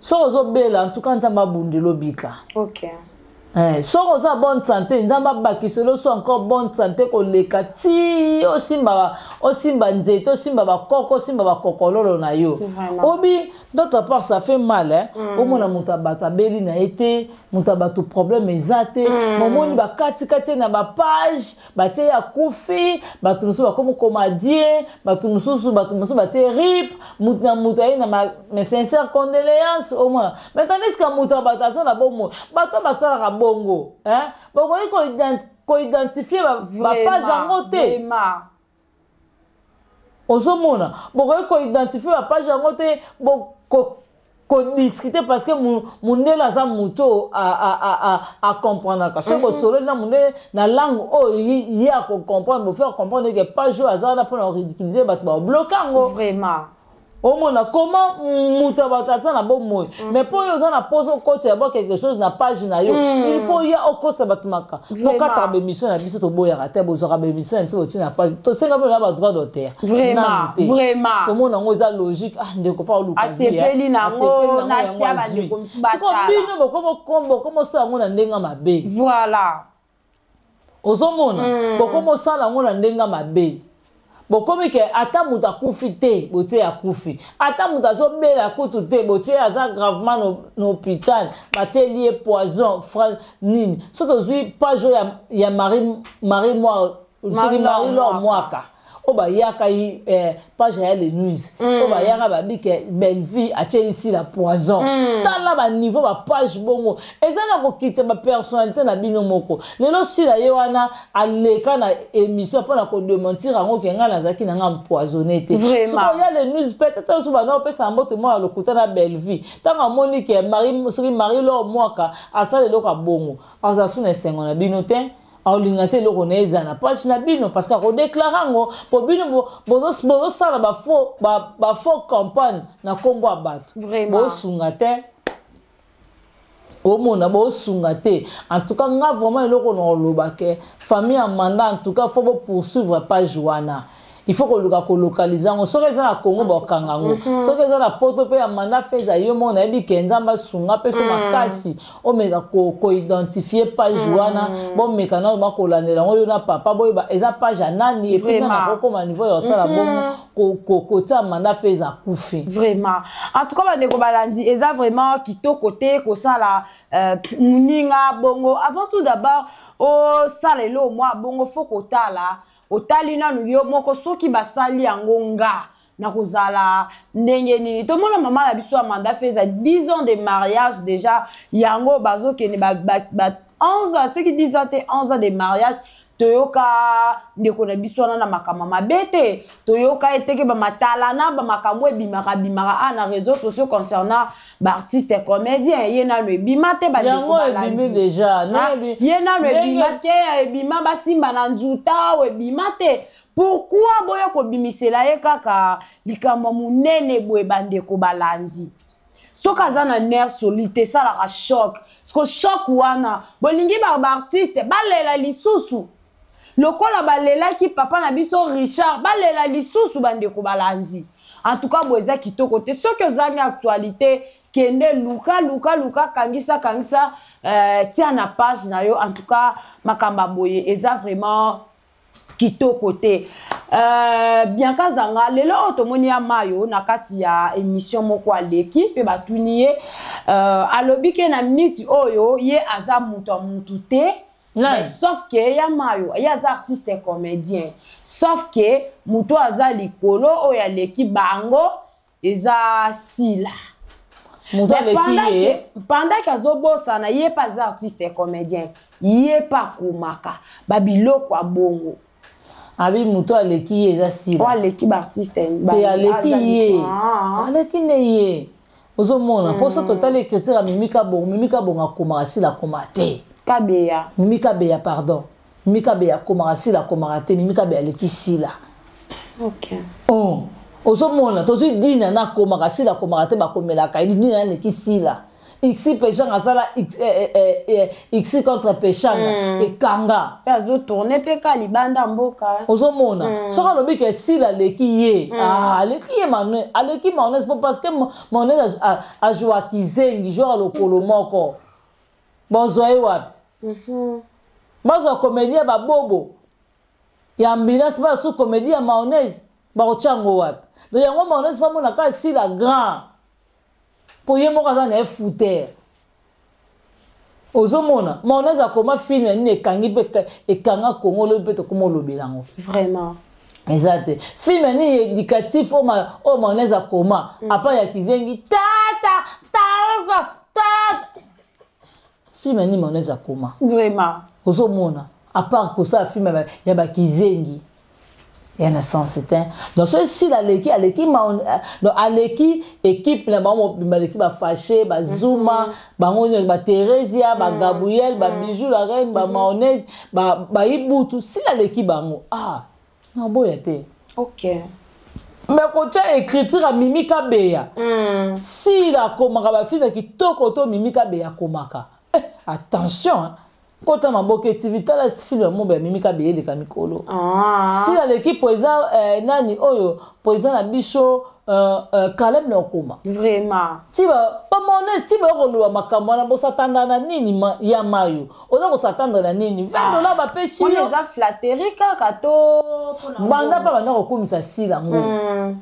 Soki ozobela, en tout cas Nzambe abundela obika. Soki oza bonne santé, Nzambe abakisela oso encore bonne santé koleka ti osimba nzete, osimba bakoko, osimba bakokololo na yo. Obi d'autre part, ça fait mal, hein? Omona moto ya bato abeli na ye te, moto ya bato problème eza te, momoni bakatikati ye na bapage, batie ye akufi, bato mosusu bakomi koma die, bato mosusu batie rip, moto na moto aye na mes sincères condoléances. Omona, mais tandis que moto ya bato aza na bomoi, bato oyo basalaka bongo, hein? Bokoki koidentifier bapage yango te. Ozomona, bokoki koidentifier bapage yango te, kodiscuter, parce que mundele aza moto acomprendraka. Soki bosololi na mundele na langue oyo ye akocomprendre, bofaire comprendre ke page oyo aza wana mpona koridiculiser bato, babloquer yango. Omona comment moto ya bato aza na bomoi, mais mpo oyo oza na posa okotela bo quelque chose na page na yo, il faut ya okosa bato maka. Bokataka bémission na biso, toboyaka te. Bozwaka bémission na biso, botie na page, tosenga mpe na badroit d'auteur. Vraiment. Tomona yango eza logique. Ah, ndeko mpa oluka. Asepeli nango, natia bandeko mosusu. Siko bino bokomosala yango na ndenge mabe. Ozomona, bokomosala yango na ndenge mabe. Bokomi ke ata moto akufi te, botie akufi, ata moto azobela kutu te, botie aza gravement na hôpital, batieli ye poison fra nini. Soki ozwi page oyo ya Marie Moire, soki Marie Lor Mwaka, oyo bayaka page ya Le News, oyo bayaka babike Bellevie atieli Sila poison. Tala baniveau bapage bongo eza na kokitisa bapersonnalité na bino moko. Lelo Sila ye wana aleka na émission mpona kodémentir yango ke ngai nazalaki na ngai empoisonné te. Soki oya Le News, peut-être so banda opesa mbote moko ya lokuta na Bellevie, ntango amoni ke soki Marie Lor Mwaka asala eloko ya bongo, azala su na esengo na bino te, aolinga te eloko na ye ezala na page na bino, parce que akodéclarer yango mpo bino bozosala bafaux campagne na nkombo ya bato. Bosunga te, omona, bosunga te. En tout cas nga vraiment eloko na koloba ke famille Amanda, en tout cas faut bopoursuivre page wana. Il faut koluka kolocaliser yango. Soki eza na Congo, bakokanga yango. Soki eza na Poto mpe, Amanda Feza, yo moko nayebi ke Nzambe asunga mpe so makasi, omeka koidentifier page wana. Bomeka nano bakolandela yango, yo na papa boyeba eza page ya nani, et puis nana kokóma niveau ya kosala bongo, kotia Amanda Feza akufi. Vraiment, en tout cas bandeko balandi, eza vraiment kitoko te kosala moninga bongo. Avant tout d'abord, osala eloko mwa bongo, faut kotala, otali nanu yo moko soki basali yango nga nakozala ndenge nini. Tomona mama na biso Amanda Feza, 10 ans de mariage déjà, yango bazokende ba 11 ans, soki 10 ans te, 11 ans de mariage. Toyoka ndeko na biso wana na makambo mabe te, toyoka eteke bamatala na bamakambo ebimaka bimaka a na réseaux sociaux concernant baartiste comédien. Ye nano ebima te. Bandeko, déjà. Ye nano ebima te, ebima basimba na nzuta o ebima te. Pourquoi boya kobimisela ye kaka likambo monene boye? Bandeko balandi, soki aza na nerf solide te, esalaka choc. Siko choc wana, bolingi baartiste balela lisusu lokola balelaki papa na biso Richard, balela lisusu. Bandeko balandi, en tout cas boye eza kitoko te. Soki ozangi actualité, kende luka, luka, luka, kangisa, kangisa, tia na page na yo. En tout cas makambo ya boye eza vraiment kitoko te. Bianca Zanga, lelo oyo tomoni ya mayo na kati ya émission moko, aleki mpe batuni ye, alobi ke na miniti oyo ye aza moto ya mutu te. Mais sauf ke ya mayo, ye aza artiste comédien, sauf ke moto aza likolo oyo aleki bango eza Sila. Moto aleki ye. Pendant ke azobosana, ye mpe aza artiste comédien. Ye mpe akomaka babiloko ya bongo. Abi moto aleki ye eza Sila. Oyo aleki baartiste. Te, aleki ye. Aleki nde ye. Ozomona, mpo so totali écriture ya Mimi Kabongo, Mimi Kabongo akomaka, Sila akoma te. Kabeya. Mimi Kabeya, pardon. Mimi Kabeya akomaka, Sila akomaka te. Mimi Kabeya aleki Sila. Oh. Ozomona, tozwi Dina na akomaka, Sila akomaka te, bakomelaka ye. Dina aleki Sila. Xi Peshanga asala Xi contre Peshanga, ekanga. Mpe azotourne mpe ka libanda mboka. Ozomona, soki alobi ke Sila aleki ye, ah, aleki ye, aleki mayonnaise, po parce que mayonnaise azwaka kizengi joueur lokolo moko, bozwa ye wapi? Bazwa comédie ya babobo ya ambulance, basu comédie ya mayonnaise, bakotya yango wapi? Donc yango mayonnaise famona kaka Sila grand, mpo ye moko aza na ye foutere. Ozomona, mayonnaise akoma film ya nini ekangi mpe ekanga Kongo lobi, mpe tokoma olobela yango. Vraiment. Eza te film ya nini éducatif oyo mayonnaise akoma, apa ya kizengi tata tata tata. Film ya nini mayonnaise akoma? Vraiment. Ozomona, à part kosala film ya bakizengi, ya na sens te. Donc so esila aleki, donc aleki équipe na bango mobimba, aleki bafâché, bazuma, bango nyonso, batheresia, bagabriel, babijou la reine, bamayonnaise, baibutu. Sila aleki bango, ah, naboya te. Mais kotia écriture ya Mimi Kabeya, Sila akomaka bafilm ya kitoko to Mimi Kabeya akomaka, eh, attention hein. Kota Maboke TV, tala film ya mombe ya Mimi Kabeya eleka mikolo. Sila aleki po eza nani oyo po eza na biso Caleb na okoma. Vraiment. Ti ba bamone ti bakoloba makambo wana, bosatanda na nini ya mayo? Oza kosatendre na nini? 20 $ bapesi wana yo. Eza flatterie kaka to mpona Banda mpe banda kokomisa Sila ngo,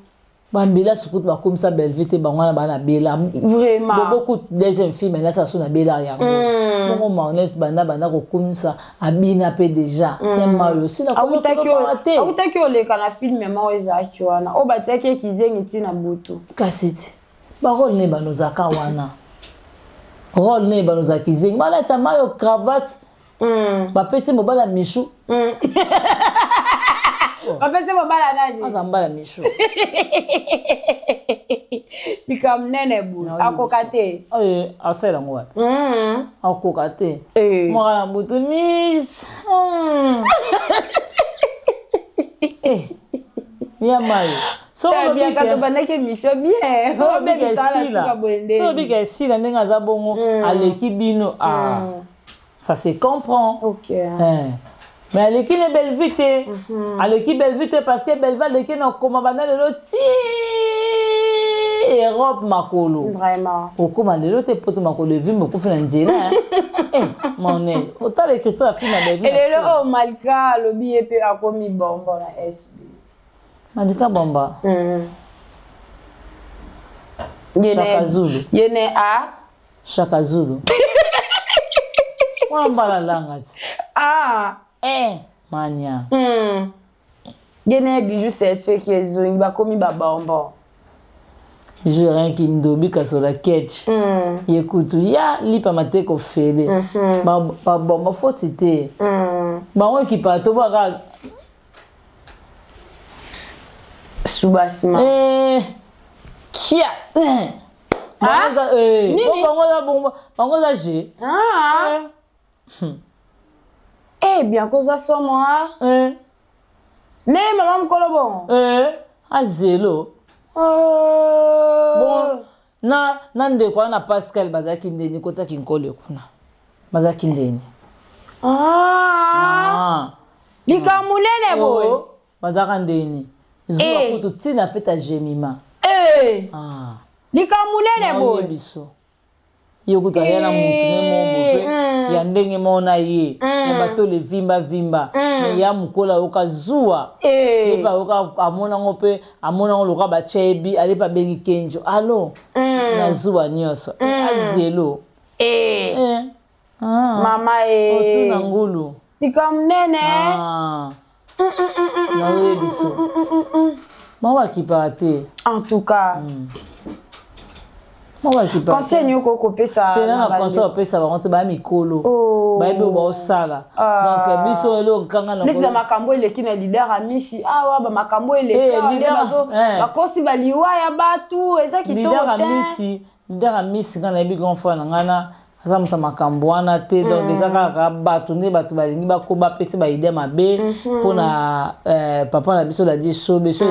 bambela sukutu bakomisa Belve te, bango wana bana bela. Vraiment. Bobo deuxième film elasa so na bela yango bongo. Mayonnaise banda kokomisa abina mpe déjà ya mayo Sila te. Awutaki oleka na film moko ezalaki wana oyo batiaki ekizengi ntina butu. Kasi ti barole ne bano ozalaka wana, role ne bano ozalaki zengi, balata mayo cravate, bapesi mobali ya Michu. Bapesi mobala nani? Aza mobali ya Michu. Likambo nene boye, akoka te. Oyo asala yango wapi? Akoka te. Mwaka na butu miss. Eh, ya mayo. Biaka tobandaki émission bien. Soki Esila ndenge aza bongo, aleki bino, ah, ça se comprend. Eh. Mais aleki ne Bellevue te, aleki Bellevue te, parce que Bellevue aleki na okoma banda lelo ti Europe makolo. Vraiment. Okóma lelo te, poto makolo evimbi, okufi na nzela. Eh, mayonnaise, otala écriture ya film ya Bellevue. Elelo oyo Malika alobi ye mpe akomi bombo na SB. Malika Bomba. Shaka Zulu. Ye ne a Shaka Zulu wana mbala langa ti. Eh, mania. Ye ne Bijou selfie ezongi, bakomi babonbon. Bijou rien kindobi kasola ketch. Ye kutu ya lipa mateko fele. Babomba foti te. Bango ekipa to baka Soubassement. Eh, kia. Eh. Ah? Eh, Nini? Bango za je. Ah. Eh bien, koza somo ah. Eh. Ne mama mokolo bongo. Eh, azelo. Oh. Bon, na ndeko wana na Pascal bazalaki ndeni kotaki nkole kuna. Bazalaki ndeni. Ah. Ah. Likambo monene boye. Oh, bazalaka ndeni. Zuwa Eh. kutu ntina feta Jemima. Eh. Ah. Likambo monene boye. Biso ye kutu aya na mutu ne mombo mpe ya ndenge moko na ye ya bato le vimba vimba, me ya mokolo ayoka zuwa. Eh. Ye mpe ayoka, amonango mpe amonango lokola batya ye bi ale mpe abengi Kenjo alo na zuwa nyonso azelo. Eh. Eh. Ah. Mama eh. Otuna ngulu. Likambo monene. Ah. Naoyebi so bango bakipaka te. En tout cas. Conseil nini okoki kopesa? Te, na conseil opesa bango te, baya mikolo, oh. Bayebi oyo baosala. Ah. Donc biso eloko kanga neti na makambo eleki na leader Amisi awa, bamakambo eleki awa nde bakosi baliwa ya bato, eza kitoko te. Amisi, leader Amisi, nga nayebi grand frère na ngai na aza moto ya makambo wana te. Donc eza kaka bato nde bato balingi bapesa baidées mabe mpona papa na biso Ladi Esobe. So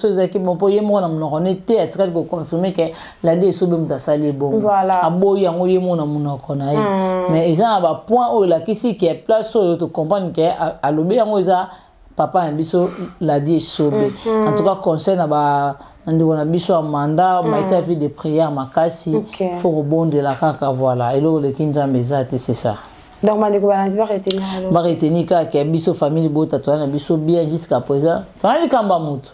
ezalaki bon mpo ye moko na monoko ne te atikali koconfirmer ke Ladi Esobe moto asali ebongo. Aboyi yango ye moko na monoko na ye, mais eza na bapoint oyo elakisi ke place oyo tocomprendre ke alobi yango eza papa na biso Ladi Esobe. En tout cas, conseil na ba na ndeko na biso ya manda maita, vie de prière makasi, faut kobondela kaka. Voilà, eloko eleki Nzambe eza te, c'est ça. Donc bandeko balandi baretenir? Baretenir kaka biso famille bota, toza na biso bien jusqu'à présent. Toza likambo ya motu,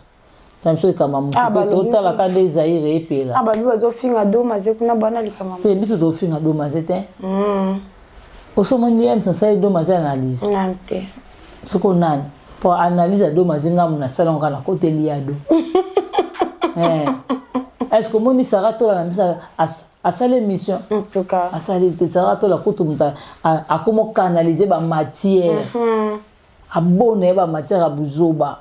toza biso likambo ya motu te, totalaka nde Zaire epela. Babi bazofinga Domaze kuna, bana likambo. Te, biso tofinga Domaze te. Osomoni ye nasali Domaze analyse? Te. Soko nani mpo analyse ya Domaze, ngambo nasala ngo kaka nakoteli ya do. Est ce que omoni Sara Tola na biso asali émission? Asali te. Sara Tola kutu moto akoma ocanaliser bamatière, abona ye bamatière ya buzoba,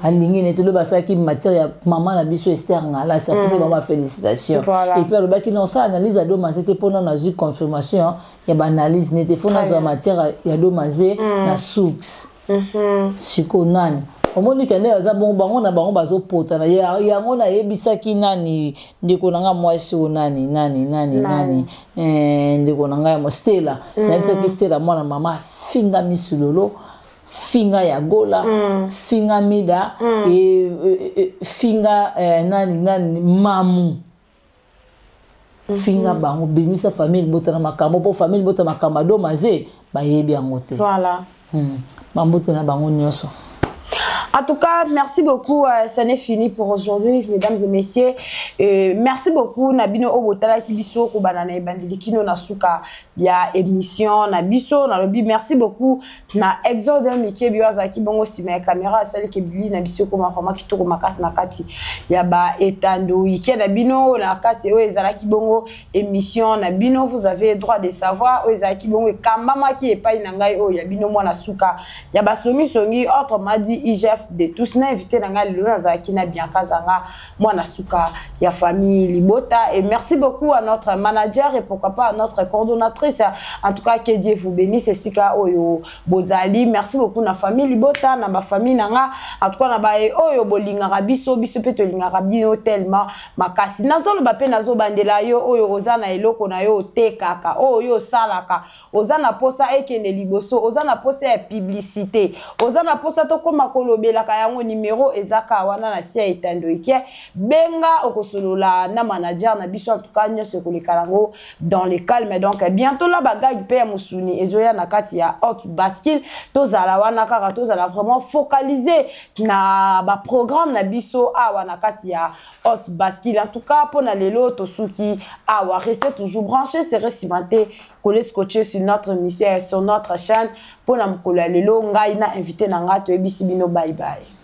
alingi neti lobi asalaki matière ya mama na biso Ester Ngalasi, apesaki bango bafélicitation et puis alobaki non, osala analyse ya Domaze te mpona nazwi confirmation ya baanalyse nete, fo nazwa matière ya Domaze na source. Sikoyo nani omoni ke nde baza bongo, bango na bango bazopotana yango. Nayebisaki nani, ndeko na nga mwasi oyo, nani nani nani nani, ndeko na ngai ya Stela. Nayebisaki Stela, mwana mama, afinga misilolo, finga ya Gola, finga Mida, finga nani nani, mamu, finga bango, bimisa famille libota na makambo, mpo famille libota makambo Adomaze bayebi yango te. Bambote na bango nyonso. En tout cas, merci beaucoup. Ça n'est fini pour aujourd'hui, mesdames et messieurs. Merci beaucoup. Na bino oyo botalaki biso kobanda na ebandeli kino na suka ya émission na biso. Na lobi merci beaucoup na Exode Mike bio azaki bongo sima ya caméra, asali ke bili na biso koma vraiment kitoko makasi na kati ya ba etando ike na bino na kati oyo ezalaki bongo émission na bino Vous avez droit de savoir, oyo ezalaki bongo ekambamaki epai na ngai oyo ya bino mwana suka ya basongisongi, autrement dit IGF de tous. Na invité na ngai lelo nazalaki na Bianca Zanga, mwana suka ya famille libota. Et merci beaucoup à notre manager et pourquoi pas à notre coordonnatrice. En tout cas, que Dieu vous bénisse esika oyo bozali. Merci beaucoup na famille libota, na bafamille na nga, en tout cas na baye oyo bolingaka biso, biso mpe tolingaka bino tellement makasi. Nazoloba mpe nazobandela yo oyo oza na eloko na yo otekaka, oyo osalaka, oza na posa ekende liboso, oza na posa ya publicité, oza na posa tokóma kolobelaka yango, nimero ezaka wana na si ya etando eke, benga, okosolola na manager na biso. En tout cas, nyonso ekoleka yango dans le calme. Donc bientôt la bagage mpe ya mosuni ezoya na kati ya Haute Bascule. Tozala wana kaka, tozala vraiment focalisé na baprogramme na biso awa na kati ya Haute Bascule. En tout cas, mpona lelo tosuki awa. Restez toujours branché, serré, cimenté, collé, scotché sur notre émission et sur notre chaîne. Mpona mokolo ya lelo, ngai na invité na ngai toyebisi bino bye bye.